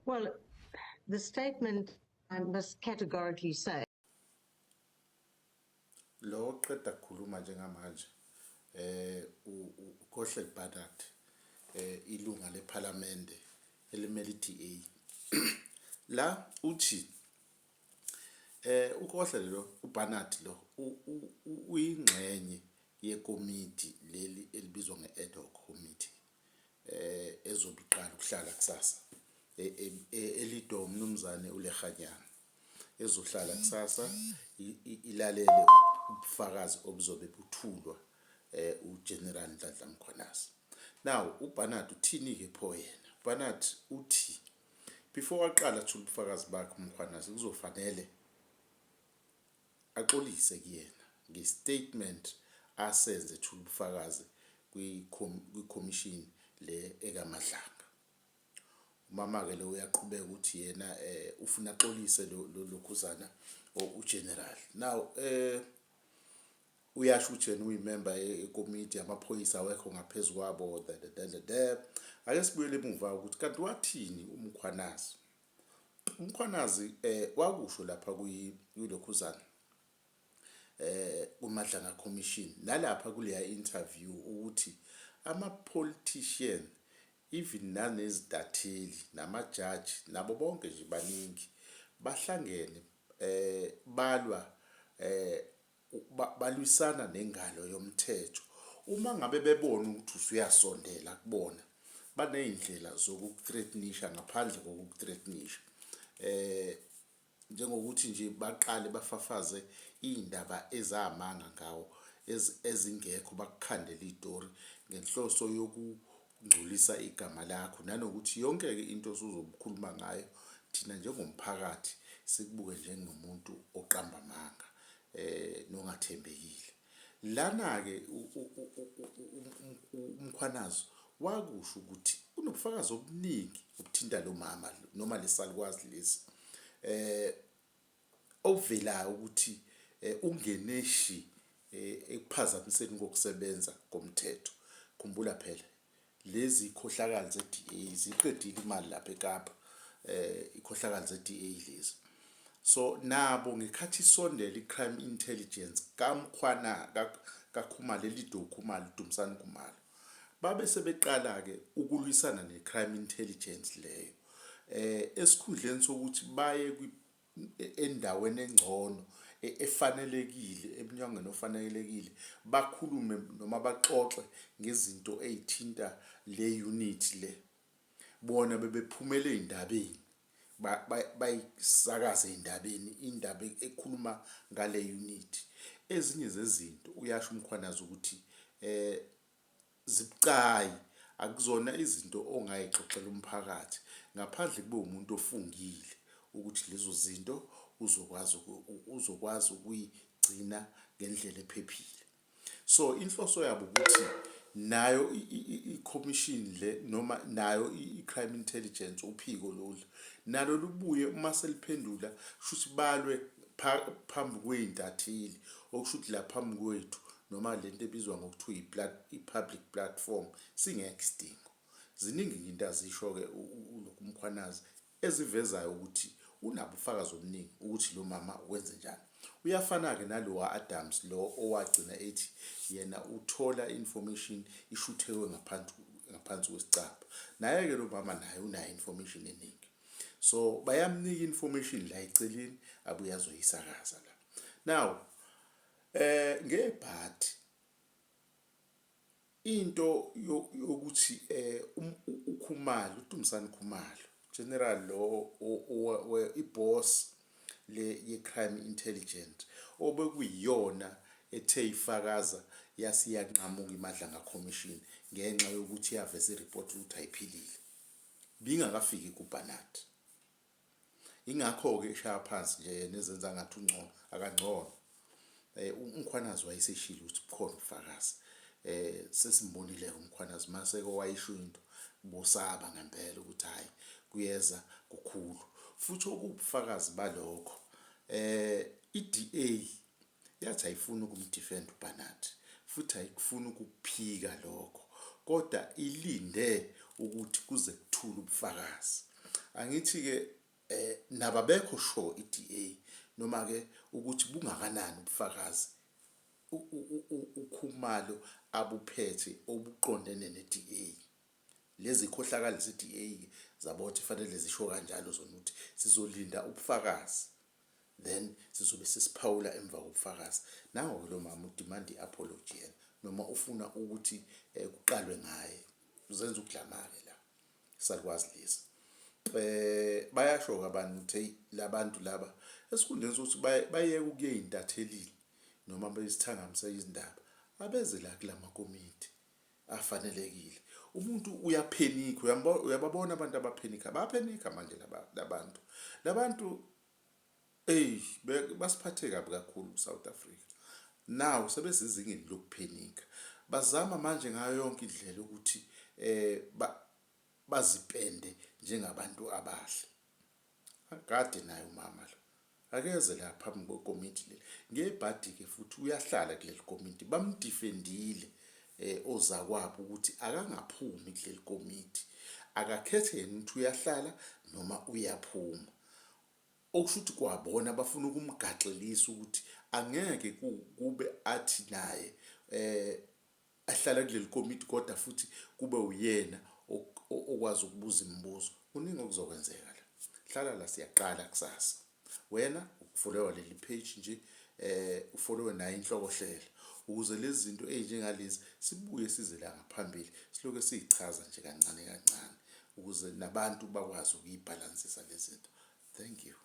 Well, the statement, I must categorically say, Lo oqeda kukhuluma njengamanje uKohler Barnard, ilunga lephalamende elimele iDA. La uthi uKohler lo, uBarnard lo, uyingxenye yekomiti leli elibizwa nge-ad hoc committee ezobe iqala ukuhlala kusasa, elidwa umnumzane uLekganyane, ezohlala kusasa ilalele ubufakazi obuzobe buthulwa uGeneral Nhlanhla Mkhwanazi. Now uBarnard uthini ke pho yena? Barnard uthi before aqala athula ubufakazi bakhe uMkhwanazi, kuzofanele axolise kuyena nge-statement asenze ethula ubufakazi kwi-commission le ekaMadlanga. Umama-ke lo uyaqhubeka ukuthi yena ufuna axolise lo lokhuzana uGeneral. Now uyasho ukuthi yena uyimember yekomiti, amaphoyisa awekho ngaphezu kwabo, da da da da da. Ake sibuyele emuva ukuthi kanti wathini uMkhwanazi. UMkhwanazi wakusho lapha kuyilokhuzana kuMadlanga Commission nalapha kuleya interview ukuthi ama politician, even nanezintatheli namajaji nabo bonke nje baningi bahlangene, balwa balwisana nengalo yomthetho. Uma ngabe bebona ukuthi usuyasondela kubona, baney'ndlela zokukuthreatenisha ngaphandle kokukuthreatenisha, njengokuthi nje baqale bafafaze iy'ndaba ezamanga ngawo ezingekho, bakukhandele iy'tori ngenhloso yokungcolisa igama lakho, nanokuthi yonke-ke into osuzobukhuluma ngayo thina njengomphakathi sikubuke njengomuntu oqamba amanga nongathembekile. Lana-ke uMkhwanazi wakusho ukuthi unobufakazi obuningi obuthinta lo mama noma lesalukwazi lesi okuvelayo ukuthi ungene shi ekuphazamiseni kokusebenza komthetho. Khumbula phela lezi khohlakali ze-DA ziqedile imali lapha eKapa, ikhohlakali ze-DA lezi. So nabo ngekhathi isondela i-crime intelligence kaMkhwana kaKhumalo, elidwe uKhumalo, uDumisani Khumalo, babe sebeqala-ke ukulwisana ne-crime intelligence leyo, esikhundleni sokuthi baye endaweni engcono efanelekile, emnyangweni ofanelekile, bakhulume noma baxoxe ngezinto ey'thinta le unit le. Bona bebephumela ey'ndabeni, bayisakaze ey'ndabeni indaba ekhuluma ngale unit. Ezinye zezinto uyasho uMkhwanazi ukuthi zibucayi, akuzona izinto ongayixoxela umphakathi ngaphandle kube umuntu ofungile ukuthi lezo zinto uzokwazi ukuyigcina ngendlela ephephile. So inhloso yabo ukuthi nayo i-commission le noma nayo i-crime intelligence, uphiko lolu, nalo lubuye uma seliphendula shuthi balwe phambi kwey'ntatheli, okusho ukuthi la phambi kwethu noma lento ebizwa ngokuthiwa i-public platform singekho isidingo. Ziningi into azisho-ke ulokhu uMkhwanazi ezivezayo ukuthi unabo ubufakazi obuningi ukuthi lo mama wenze njani. Uyafana-ke nalowa Adams lo owagcina ethi yena uthola information ishuthekwe ngaphansi kwesicabha. Naye-ke lo mama naye unayo information eningi, so bayamnika information la eceleni abuye azoyisakaza la. Now ngebhadi into yokuthi uKhumalo, uDumisani Khumalo General lo iboss le ye crime intelligence obekuyiyona ethe ifakaza yasiyanqamuka iMadlanga Commission ngenxa yokuthi yaveza ireport ukuthi ayiphilile, bingakafiki kuBarnard. Ingakho-ke eshaya phansi nje yena ezenza ngathi ungcono, akangcono. UMkhwanazi wayeseshilo ukuthi bukhona ubufakazi. Sesimbonile uMkhwanazi mase-ke wayisho into bosaba ngempela ukuthi hhayi kuyeza kukhulu. Futhi okuwubufakazi balokho, i-DA yathi ayifuni ukumdefend uBarnard futhi ayikufuni ukukuphika lokho, kodwa ilinde ukuthi kuze kuthule ubufakazi. Angithi-ke nababekho sure i-DA noma-ke ukuthi bungakanani ubufakazi uKhumalo abuphethe obuqondene ne-DA. Lezi khohlakali ze-DA zabothi fanele zisho kanjalo zona ukuthi sizolinda ubufakazi, then sizobe sesiphawula emva kobufakazi. Nango-ke lo mama u-demand i-apology yena, noma ufuna ukuthi kuqalwe ngaye. Uzenza ukudlama-ke la, salukwazi lesi. Bayasho-ke abantu ukuthi hey, labantu laba esikhundleni sokuthi bayeke ukuya ey'ntathelini noma beyisithangami sezindaba, abeze la kulamakomiti afanelekile. Umuntu uyaphenikha, uyababona abantu abaphenikha, bayaphenikha manje labantu. Labantu eyi basiphathe kabi kakhulu ku-South Africa. Now sebesezingeni lokuphenikha. Bazama manje ngayo yonke indlela ukuthi bazipende njengabantu abahle. Kade naye umama lo akeze la phambi kwekomiti leli. Ngebhadi-ke futhi uyahlala kuleli komiti, bamdefendile ozakwabo ukuthi akangaphumi kuleli komiti, akakhethe yena ukuthi uyahlala noma uyaphuma. Okusho ukuthi kwabona bafuna ukumgaxelisa ukuthi angeke kube athi naye ahlala kuleli komiti kodwa futhi kube uyena okwazi ukubuza imibuzo. Kuningi okuzokwenzeka la. Hlala la, siyaqala kusasa. Wena ukufollowa leli page nje, ufollowe nayo inhlokohlelo ukuze lezi zinto ezinjengalezi sibuye size la ngaphambili siloke siyichaza nje kancane kancane ukuze nabantu bakwazi ukuyibhalansisa lezi zinto. Thank you.